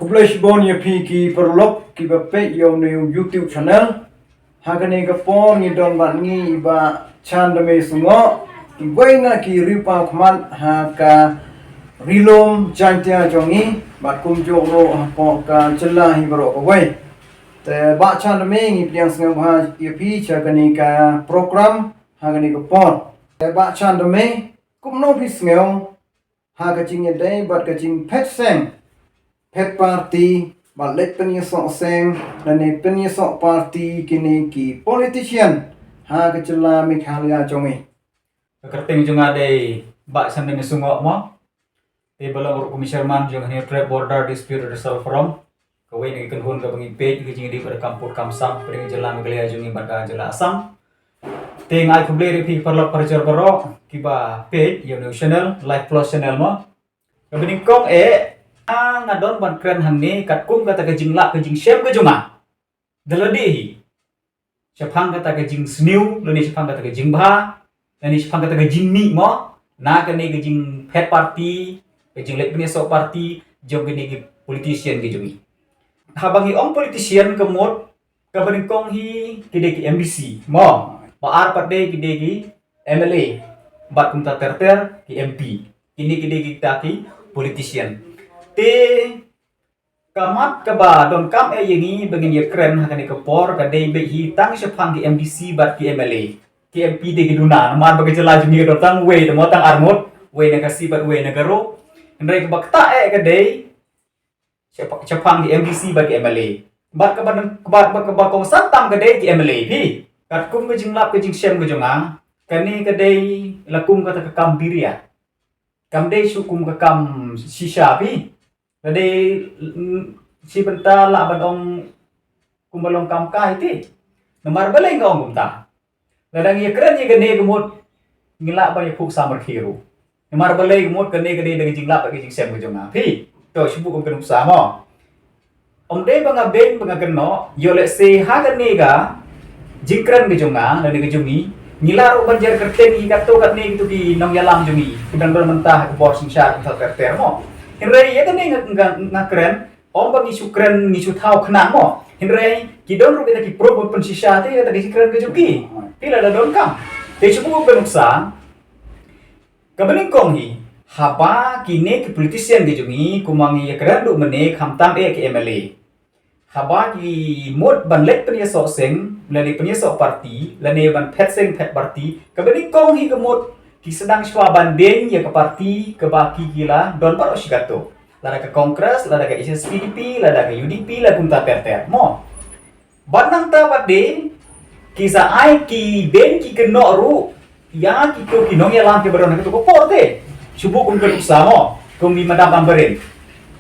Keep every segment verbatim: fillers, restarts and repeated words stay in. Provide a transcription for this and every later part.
Khublei shibun ïa phi ki paralok kiba peit ïa u new YouTube channel. Ha kane ka por ngi don bad ngi i Bah Chandame Sungoh, iwei na ki riewpaw khmat ha ka Ri Lum Jaiñtia jong ngi bad kumjuh ruh hapoh ka jylla hi baroh kawei. Te Bah Chandame, ngi pdiang sngewbha ïa phi sha kane ka program ha kane ka por. Te Bah Chandame, kumno phi sngew ha ka jingïadei bad ka jingphet seng phet party bad leit pynïasoh seng lane pynïasoh party kine ki politician ha ka jylla Meghalaya jong ngi? Ka kyrteng jong nga dei Bah Chandame Sungoh mo. Te ba long ruh kum i chairman jong kane Trade Border Dispute Redressal Forum. Kawei na ki kynhun kaba ngi peit ka jingïadei bad ka kam put kam sam pdeng ka jylla Meghalaya jong ngi bad ka jylla Assam. Te nga ai khublei ïa phi paralok parajor baroh kiba peit ïa u new channel, Live Plus channel mo. Kaba nyngkong eh, nga don ban kren hangne katkum kata ka jinglap ka jingshem ka jong nga da lade hi shaphang kata ka jingsniew lane shaphang kata ka jingbha lane shaphang kata ka jingmih mo, na kane ka jingphet party, ka jingleit pynïasoh party jong kine ki politician ki jong ngi. Haba ngi ong politician ka mut, kaba nyngkong hi ki dei ki M D C mo, ba ar pat dei ki dei ki M L A, bad kumta ter ter ki M P. Kine ki dei kita ki politician. Te ka mat kaba donkam eh ïa ngi ba ngin ïakren ha kane ka por ka dei beit hi tang shaphang ki M D C bad ki M L A. Ki M P te ki duna, namar ba ka jylla jong ngi ka don tang wei te mo, tang ar ngut, wei na Khasi bad wei na Garo. Hynrei kaba ktah eh ka dei shap-, shaphang ki M D C bad ki M L A. Bad kaba, bad, bad kaba kongsan tam ka dei ki M L A phi. Katkum ka jinglap ka jingshem ka jong nga, kane ka dei la kum kata ka kam biria. Kam dei shu kum ka kam shisha phi. Ka dei, mm, shi bynta lah ban ong kumba long kam kai te. Namar balei nga ong kumta? Lada ngi ïakren ïa kane ka mut, ngi lah ban ïaphuh samar khi ruh. Namar balei ka mut, kane ka dei da ka jinglap bad ka jingshem ka jong nga phi. To shu buh kum ka nuksa mo. Ym dei ba nga beiñ ba nga kynnoh, ïoh lehse ha kane ka jingkren ka jong nga lane ka jong ngi, ngi lah ruh ban jer kyrteng ïa katto katne kito ki nongïalam jong ngi kiba don mynta ha ka bor synshar kumta ter ter mo. Hynrei ïa kane nga, nga, nga kren, ym ba ngi shu kren ngi shu thaw khnang mo. Hynrei ki don ruh kita ki proof ban pynshisha te kata ka jingkren ka jong ki. Phi lada donkam, te shu buh ka nuksa. Kaba nyngkong hi, haba kine ki politician ki jong ngi, kumba ngi ïakren duh mynne, khamtam eh ki M L A, haba ki mut ban leit pynïasoh seng lane pynïasoh party lane ban phet seng phet party, kaba nyngkong hi ka mut ki sdang shuwa ban beiñ ïa ka party kaba ki ki la don baroh shi katto, lada ka Congress, lada ka H S P D P, lada ka U D P, la kumta ter ter mo. Bad nangta pat de ki sa ai ki beiñ ki kynnoh ruh ïa kito ki nongïalam kiba don ha kato ka por te. Shu buh kum ka nuksa mo, kum i Madam Ampareen.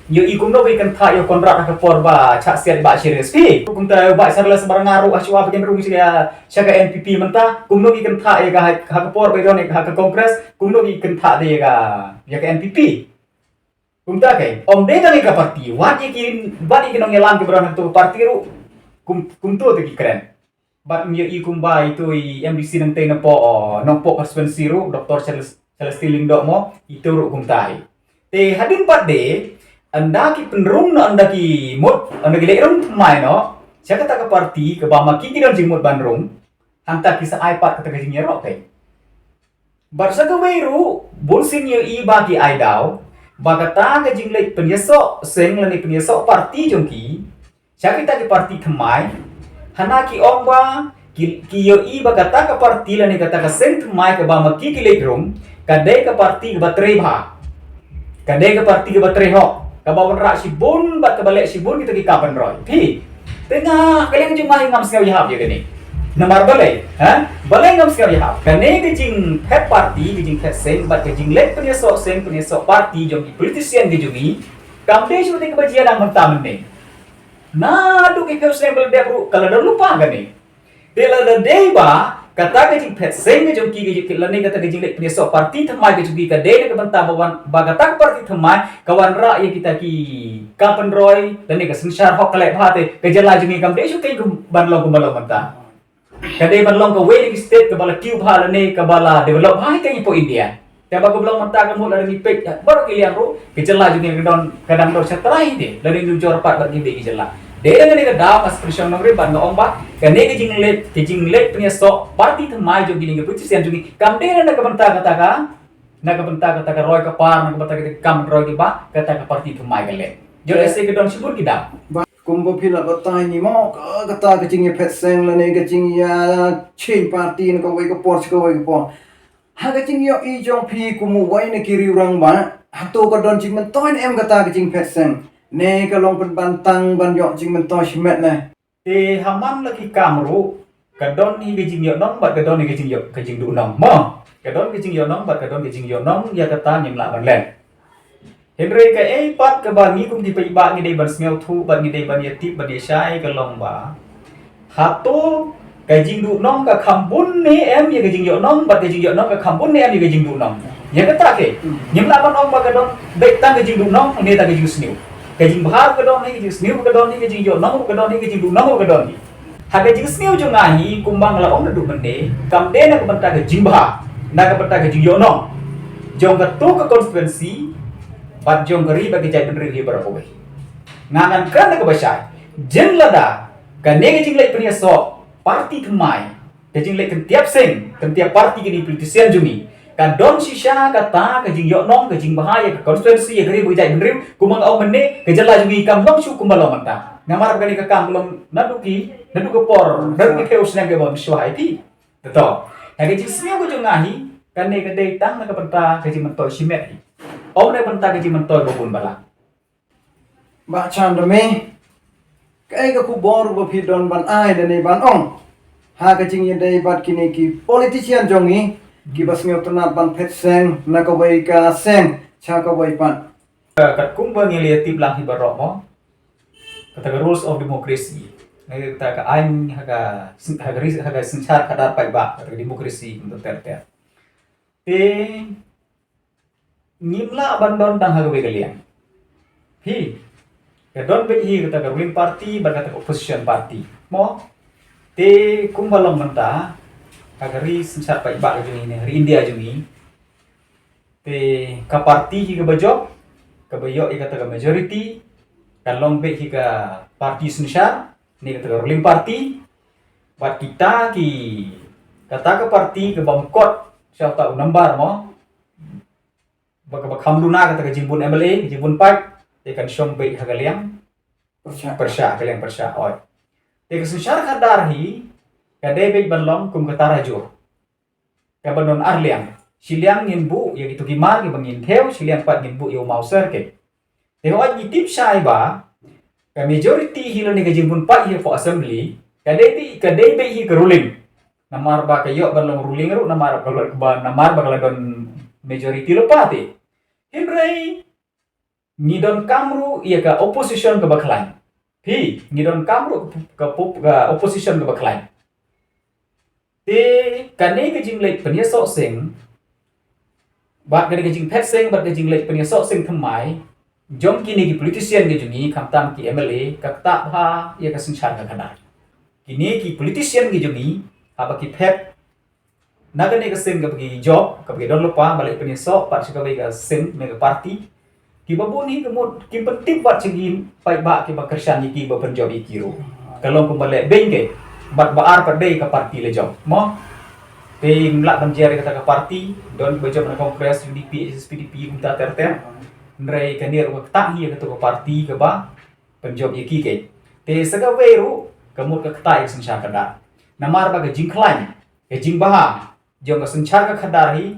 Ïohi kumno ba i kynthah ïa u Conrad ha ka por ba chah siat i Bah Sharles phi. Kumta i Bah Sharles Marngar ruh hashwa ba kin rung sha, sha ka N P P mynta. Kumno i kynthah ïa ka ha, ha ka por ba i don ha ka Congress. Kumno i kynthah de ïa ka, ïa ka N P P. Kumta keiñ, ym dei tang ïa ka party, wat ïa ki, wat ïa ki nongïalam kiba don ha kato ka party ruh, kum, kumto te ki kren. Bad ym ïohi kumba ito i M D C nangtei napoh, oh, Nongpoh constituency ruh, Doctor Celest-, Celestine Lyngdoh mo, ito ruh kumta hi. Te hadien pat de, ynda ki pynrung noh, ynda ki mut, ynda ki leit rung thymmai noh sha kata ka party kaba ma ki ki don jingmut ban rung, hangta ki sa ai pat kata ka jingïaroh keiñ. Bad sa kawei ruh, bunsien ïohi ba ki ai daw ba kata ka jingleit pynïasoh seng lane pynïasoh party jong ki sha kita ki party thymmai, hana ki ong ba ki, ki ïohi ba kata ka party lane kata ka seng thymmai kaba ma ki ki leit rung, ka dei ka party kaba trei bha. Ka dei ka party kaba trei hok, kaba wanrah shibun bad kaba leh shibun kita ki kam pynroi. Phi, te nga, ka liang jong nga hi ngam sngew ïahap ïa kane. Namar balei, ha? Balei ngam sngew ïahap? Kane ka jingphet party, ka jingphet seng bad ka jingleit pynïasoh seng pynïasoh party jong ki politician ki jong ngi, kam dei shuh te kaba jia na mynta mynne. Naduh ki phew snem ba la dep ruh ka la don lypa kane. Te lada dei ba kata ka jingphet seng ka jong ki, ka jong ki, lane kata ka jingleit pynïasoh party thymmai ka jong ki ka dei na ka bynta ba wan, ba kata ka party thymmai ka wanrah ïa kita ki kam pynroi lane ka synshar hok ka leh bha, te ka jylla jong ngi kam dei shuh keiñ ban long kumba long mynta. Ka dei ban long kawei na ki state kaba la kiew bha lane kaba la develop bha hi keiñ hapoh India. Te ba ka blong mynta ka mut lada ngi peit, eh, baroh ki liang ruh, ka jylla jong ngi ka don, ka dang don shatrai te, lada ngi jor pat bad ki dei ki jylla. Dei da kane ka daw nga sa pynshong nongrim bad nga ong ba kane ka jingleh, ka jingleh pynïasoh party thymmai jong kine ki politician jong ngi kam dei na ka bynta kata ka, na ka bynta kata ka roi ka par, na ka bynta kata ka kam roi ki ba, kata ka party thymmai ka leh. Jong lehse ka don shibun ki daw. Kumba phi la batai ni mo, ka, kata ka jingïaphet seng lane ka jingïa change party na kawei ka por sha kawei ka por. Ha ka jingïohi jong phi kum uwei na ki riewrangbah, hato ka don jingmyntoi ne em kata ka jingphet seng? Ne ka long pynban tang ban ïoh jingmyntoi shimet ne? Te ha man la ki kam ruh, ka don hi ka jingïohnong bad ka don hi ka jingïoh, ka jingduhnong. Mo, ka don ka jingïohnong bad ka don ka jingïohnong, ïa kata ngim lah ban len. Hynrei kaei pat kaba ngi kum ki paidbah ngi dei ban sngewthuh bad ngi dei ban ïatip ban ïashai ka long ba, hato ka jingduhnong ka kham bun ne em ïa ka jingïohnong bad ka jingïohnong ka kham bun ne em ïa ka jingduhnong. Ïa kata ke, ngim lah ban ong ba ka don beit tang ka jingduhnong ne tang ka jingsniew. Ka jingbha ka don hi, ka jingsniew ka don hi, ka jingïohnong ka don hi, ka jingduhnong ka don hi. Ha ka jingsniew jong nga hi, kumba nga la ong naduh mynne, kam dei na ka bynta ka jingbha, na ka bynta ka jingïohnong jong kato ka constituency bad jong ka ri bad ka jaitbynriew hi baroh kawei. Nga ngan kren da kaba shai, jin lada kane ka jingleh pynïasoh party thymmai, ka jingleh kyntiap seng kyntiap party kine politician jong ngi, ka don shisha kata ka jingïohnong, ka jingbha ïa ka constituency, ïa ka ri bad ka jaitbynriew. Kumba nga ong mynne, ka jylla jong ngi kam long shuh kumba long mynta. Namar ba kane ka kam long naduh ki, naduh ka por, naduh ki phew snem kiba mynshuwa hi. Te to, ha ka jingsniew ka jong nga hi, kane ka dei tang na ka bynta ka jingmyntoi shimet hi, ym na ka bynta ka jingmyntoi ba bun ba lah. Bah Chandra, me, kaei ka khubor ba phi don ban ai da ne ban ong ha ka jingïadei bad kine ki politician jong ngi kiba sngewtynnat ban phet seng na kawei ka seng sha kawei pat? Katkum ba ngi la ïatip lang hi baroh mo, kata ka rules of democracy, kata ka aiñ ha ka, ha ka ri, ha ka synshar khadar paidbah, kata ka democracy kumta ter ter. Te ngim lah ban don tang ha kawei ka liang. Phi, ka don beit hi kata ka ruling party bad kata ka opposition party, mo? Te kumba long mynta ha ka ri synshar paidbah ka jong ngi ne, ha ri India jong ngi, te ka party hi kaba jop, kaba ïoh ïa kata ka majority, ka long beit hi ka party synshar ne kata ka ruling party. Bad kita ki, kata ka party kaba ym kot sha uta u nambar mo, ba kaba kham duna kata ka jingbun M L A, ka jingbun paid, te kan shong beit ha ka liang pyrshah, pyrshah, ka liang pyrshah, oi. Te ka synshar khadar hi ka dei beit ban long kum ka tarajur, kaba don ar liang. Shiliang ngin buh ïa kito ki mar kiba ngin thew, shiliang pat ngin buh ïa u mawser ke. Te hooid ngi tip shai ba ka majority hi lane ka jingbun paid hi hapoh assembly ka dei beit, ka dei beit hi ka ruling. Namar ba ka ïoh ban long ruling ruh namar ba, namar ba ka la don majority lypa te. Hynrei ngi donkam ruh ïa ka opposition kaba khlaiñ. Phi, ngi donkam ruh ka, ka, ka opposition kaba khlaiñ. Te kane ka jingleh pynïasoh seng bad kane ka jingphet seng bad ka jingleh pynïasoh seng thymmai jong kine ki politician ki jong ngi, khamtam ki M L A, ka ktah bha ïa ka synshar ka khadar. Kine ki politician ki jong ngi, haba ki phet na kane ka seng kaba ki jop, kaba ki don lypa, ba leh pynïasoh pat sha kawei ka seng ne ka party, kiba bun hi ka mut kim pyntip wat sha ki paidbah kiba kyrshan ïa ki ba pynjop ïa ki ruh. Ka long kumba leh beiñ ke, bad ba ar pat dei ka party la jop mo. Te ngim lah ban jer ïa kata ka party, don kiba jop na Congress, U D P, H S P D P, kumta ter ter. Hynrei kane ruh ka ktah hi ïa kato ka party kaba pynjop ïa ki ke. Te sa kawei ruh ka mut ka ktah ïa ka synshar khadar. Namar ba ka jingkhlaiñ, ka jingbha jong ka synshar ka khadar hi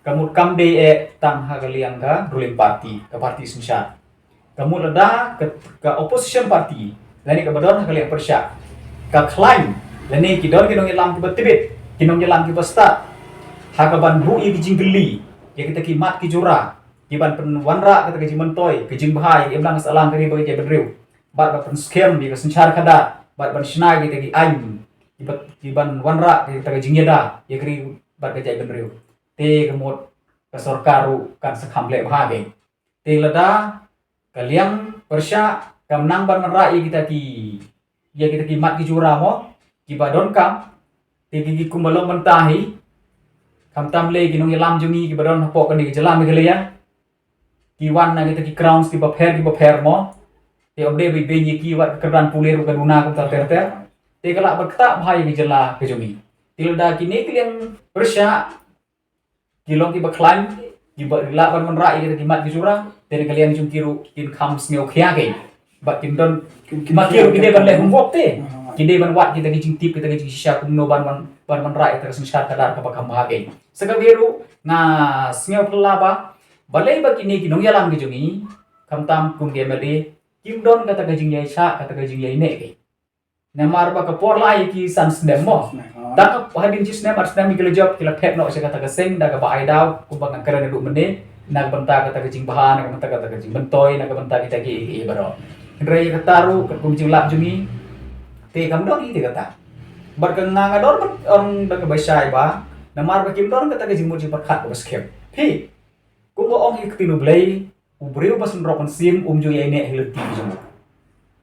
ka mut kam dei eh tang ha ka liang ka ruling party, ka party synshar. Ka mut lada ka, ka opposition party lane kaba don ha ka liang pyrshah ka khlaiñ lane ki don ki nongïalam kiba tbit, ki nongïalam kiba stad ha kaban buh ïa ki jingkylli ïa kita ki mat ki jura, kiban pynwanrah kata ka jingmyntoi ka jingbha ïa ka imlang ka sahlang ka ri bad ka jaitbynriew, bad ban pynskhem ïa ka synshar khadar, bad ban shna ïa kita ki aiñ kiba, kiban wanrah ïa kita ka jingïada ïa ka ri bad ka jaitbynriew. Te ka mut ka sorkar ruh kan sa kham leh bha beit. Te lada ka liang pyrshah kam nang ban wanrah ïa kita ki, ïa kita ki mat ki jura mo kiba donkam, te ki, ki kumba long mynta hi, Khamtam lei ki nongïalam jong ngi kiba don hapoh kane ka jylla Meghalaya, ki wan na kita ki grounds kiba pher kiba pher mo. Te ym dei ba i beiñ ïa ki, wat ka kyrdan pule ruh ka duna kumta ter ter. Te ka lah ban ktah bha ïa ka jylla ka jong ngi. Te lada kine ki liang pyrshah ki long kiba khlaiñ, kiba lah ban wanrah ïa kita ki mat ki jura, te na ka liang jong ki ruh kin kham sngew khia kein. Bad kin don, ma ki ruh kin dei ban leh homework te. Kin dei ban wad kita ki jingtip, kita ki jingshisha kumno ban, ban, ban wanrah ïa kita ka synshar khadar kaba kham bha kein. Sa kawei ruh nga sngew phylla ba balei ba kine ki nongïalam ki jong ngi, khamtam kum ki M L A, kim don kata ka jingïaishah, kata ka jingïaineh kein. Namar ba ka por la ïa ki san snem mo. San snem, ha. Tang hadien shi snem ar snem ki la jop, ki la phet noh sha kata ka seng da kaba ai daw, kumba nga kren naduh mynne, na ka bynta kata ka jingbha, na ka bynta kata ka jingmyntoi, na ka bynta kita ki, ki, ki baroh. Hynrei ïa kata ruh katkum jinglap jong ngi, te kam don hi te kata. Bad ka nga, nga don ban ong da kaba shai ba namar ba kim don kata ka jingmut jingpyrkhat kaba skhem. Phi, kumba ong ha ka ktien U Blei, u briew ba synrop mynsiem um ju ïaineh ha lynti jong u.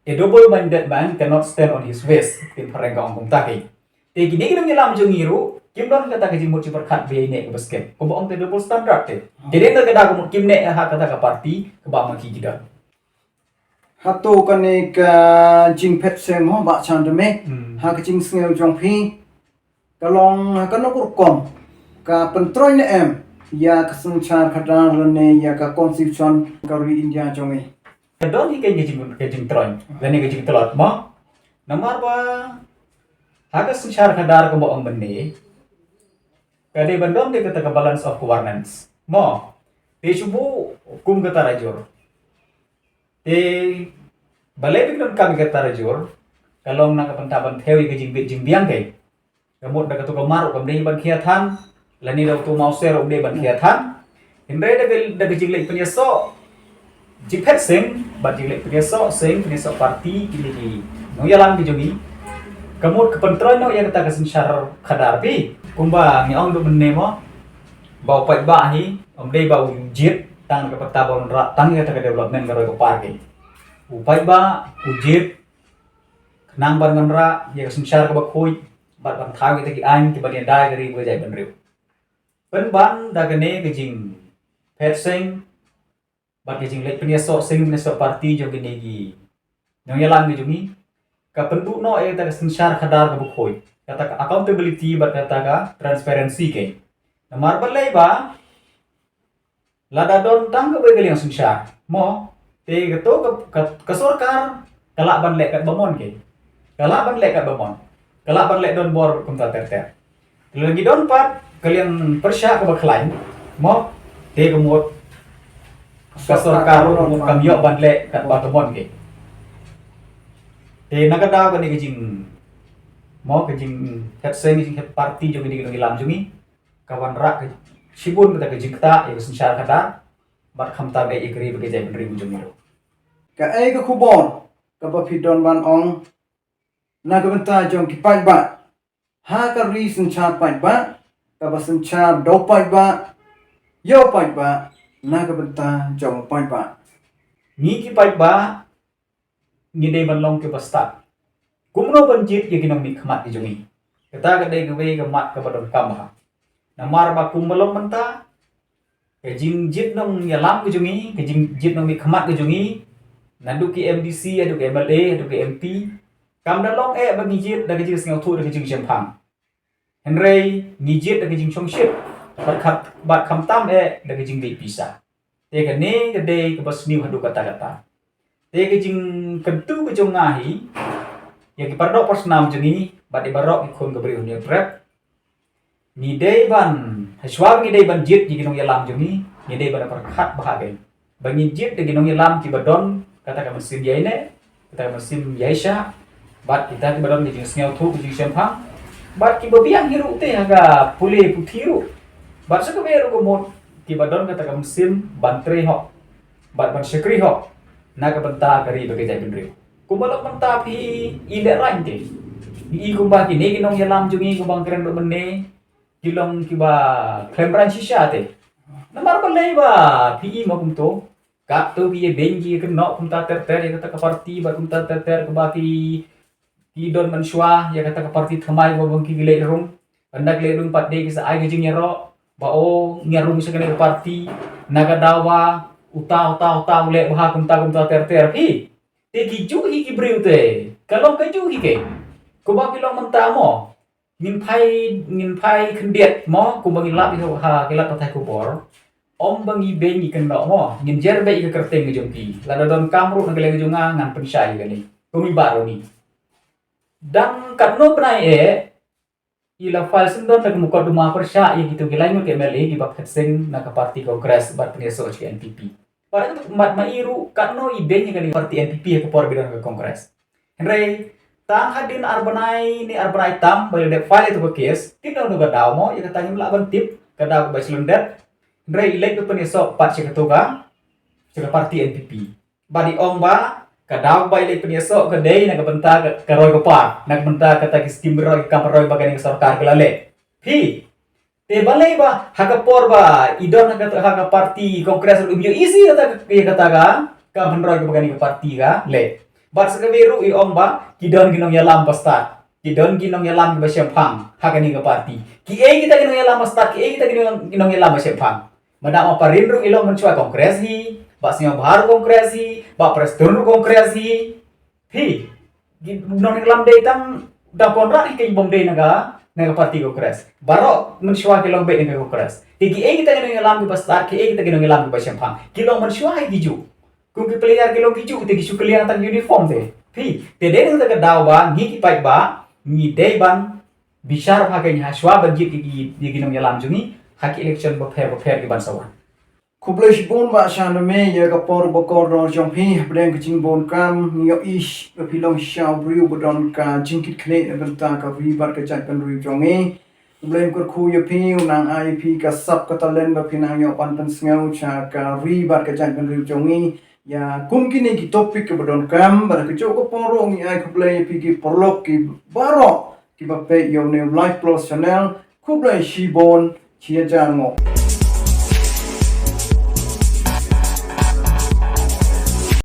A double-minded man cannot stand on his ways. Ktien phareng ka ong kumta kein. Te kine ki nongïalam jong ngi ruh kim don kata ka jingmut jingpyrkhat ba ïaineh kaba skhem. Kumba ong te double standard te. Te dei na ka daw ka mut kim neh ha kata ka party kaba ma ki ki don. Hato kane ka jingphet seng mo, Bah Chan Dame, hmm, ha ka jingsngew jong phi, ka long ha kano ka rukom ka pyntroiñ ne em ïa ka synshar khadar lane ïa ka constitution ka ri India jong ngi? Ka don hi ka jing, ka jingtroiñ lane ka jingtlot mo. Namar ba ha ka synshar khadar kumba ong mynne, ka dei ban don dei kata ka balance of governance mo. Te shu buh kum ka tarajur. Te balei ba ki donkam ïa ka tarajur? Ka long na ka bynta ban thew ïa ka jingbit jingbiang kein. Ka mut da kato ka mar ruh kam dei ban khia than, lane da uto u mawser ruh um dei ban khia than. Hynrei da ka, da ka jingleit pynïasoh jingphet seng bad jingleit pynïasoh seng, pynïasoh party, kine ki nongïalam ki jong ngi, ka mut ka pyntroiñ noh ïa kata ka synshar khadar phi. Kumba ngi ong naduh mynne mo, ba u paidbah hi ym dei ba u jied tang na ka bynta ban wanrah tang ïa kata ka development ka roi ka par kein. U paidbah u jied khnang ban wanrah ïa ka synshar kaba khuid bad ban thaw ïa kita ki aiñ kiban ïada ïa ka ri bad ka jaitbynriew. Pynban da kane ka jingphet seng bad ka jingleit pynïasoh seng pynïasoh party jong kine ki nongïalam ki jong ngi, ka pynduh noh ïa kata ka synshar khadar kaba khuid, kata ka accountability bad kata ka transparency kein. Namar balei ba lada don tang kawei ka liang synshar mo, te kato ka, ka, ka sorkar ka lah ban leh katba mon kein. Ka lah ban leh katba mon. Ka lah ban leh donbor kumta ter ter. Lada ngi don pat ka liang pyrshah kaba khlaiñ mo, te ka mut ka sorkar ruh ka mut kam ïoh ban leh katba ka mon kein. Te na ka daw kane ka jing mo, ka jingphet seng, ka jingphet party jong kine ki nongïalam jong ngi, ka wanrah ka shibun kata ka jingktah ïa ka synshar khadar bad khamtam eh ïa ka ri bad ka jaitbynriew jong ngi ruh. Kaei ka khubor kaba phi don ban ong na ka bynta jong ki paidbah ha ka ri synshar paidbah, kaba synshar da u paidbah ïa u paidbah, na ka bynta jong u paidbah? Ngi ki paidbah ngi dei ban long kiba stad. Kumno ban jied ïa ki nongmihkhmat ki jong ngi? Kata ka dei kawei ka mat kaba donkam bha. Namar ba kumba long mynta, ka jingjied nongïalam ki jong ngi, ka jingjied nongmihkhmat ki jong ngi, naduh ki M D C haduh ki M L A haduh ki M P, kam da long eh ba ngi jied da ka jingsngewthuh, da ka jingshemphang. Hynrei ngi jied da ka jingshongshit bad kham, bad khamtam eh da ka jingbit pisa. Te kane ka dei kaba sniew haduh katta katta. Te ka jingkyntu ka jong nga hi ïa ki paradoh parasnam jong ngi bad ïa baroh ki khun ka briew hynñiew prep. Ngi dei ban, hashwa ba ngi dei ban jied ïa ki nongïalam jong ngi, ngi dei ban pyrkhat bha kein ba ngin jied da ki nongïalam kiba don kata ka mynsiem ïaineh, kata ka mynsiem ïaishah, bad kita kiba don ka jingsngewthuh, ka jingshemphang, bad kiba biang hi ruh te ha ka pule puthi ruh. Bad sa kawei ruh ka mut kiba don kata ka mynsiem ban trei hok bad ban shakri hok na ka bynta ka ri bad ka jaitbynriew. Kumba lok mynta phi i lehrain te, i kumba kine ki nongïalam jong ngi kumba nga kren ruh mynne, ki long kiba khlem rain shisha te. Namar balei ba phi i mo kumto? Katto ki ïa beiñ ki kynnoh kumta ter ter ïa kata ka party bad kumta ter ter kaba ki, ki don mynshuwa ïa kata ka party thymmai ba bang ki leit rung. Ynda ki leit rung pat dei ki sa ai ka jingïaroh. Ba o ngi rung sha kane ka party na ka daw ba uta uta uta u leh bha kumta kumta ter ter phi. Te ki ju hi ki briew te ka long ka ju hi ke. Kumba ki long mynta mo. Ngin phai ngin phai khyndiat mo kumba ngi lap ïa ha ki lad pathai khubor. Ym ba ngi beiñ ngi kynnoh mo ngin jer beiñ ka kyrteng ka jong ki. Lada don kam ruh na ka liang ka jong nga ngan pynshai ïa kane. Kum i baroh ni. Dang katno bnai eh i la file syndon da ka mukotduma pyrshah ïa kito ki laingut ki M L A kiba khet seng na ka party Congress bad pynïasoh sha ka N P P. Bad mat ma i ruh katno i beiñ ïa kane ka party N P P ha ka por ba i don ka Congress. Hynrei tang hadien ar bnai ne ar bnai tam ba i la dep file ïa katu ka case, tip na kano ka daw mo ïa kata ngim lah ban tip ka daw kaba shlyndet. Hynrei i leit ban pynïasoh pat sha katu ka sha ka party N P P. Bad i ong ba ka daw ba i leit pynïasoh ka dei na ka bynta ka, ka roi ka par, na ka bynta kata ki skim roi, ki kam roi ba kane ka sorkar ka la leh. Phi te balei ba ha ka por ba i don ha ka, ha ka party Congress ruh im ïohi shuh ïa kata ka, ïa kata ka kam roi ba kane ka party ka leh. Bad sa kawei ruh i ong ba ki don ki nongïalam ba stad, ki don ki nongïalam ba shemphang ha kane ka party. Kiei kita ki nongïalam ba stad, kiei kita ki nong, ki nongïalam ba shemphang? Mynta ma Parin ruh i long mynshuwa Congress hi, Bah Sniawbha ruh Congress hi, Bah Prestone ruh Congress hi. Phi, ki nongïalam dei tang Da Conrad hi, ki bym dei na ka, na ka party Congress. Baroh mynshuwa ki long beit na ka Congress. Te kiei kita ki nongïalam kiba stad, kiei kita ki nongïalam kiba shemphang? Ki long mynshuwa hi ki ju. Kum ki player ki long ki ju, te ki shu kylliang tang uniform te. Phi, te dei na kata ka daw ba ngi ki paidbah ngi dei ban bishar bha kein ha shuwa ban jied ïa ki, ïa ki nongïalam jong ngi ha ki election bapher bapher ki ban sa wan. Khublei shibun Bah Shaname ïa ka por ba kordor jong phi. Hapdeng ka jingbun kam ngi ïohi ba phi long shisha u briew ba don ka jingkitkhlieh na bynta ka ri bad ka jaitbynriew jong ngi. Khublei kyrkhu ïa phi, u nang ai phi ka sap ka talent ba phi nang ïoh ban pynsngew sha ka ri bad ka jaitbynriew jong ngi ïa kum kine ki topic kiba donkam. Bad ha kajuh ka por ruh ngi ai khublei ïa phi ki paralok ki baroh kiba peit ïa une u Live Plus Channel. Khublei shibun, shi hajar nguh.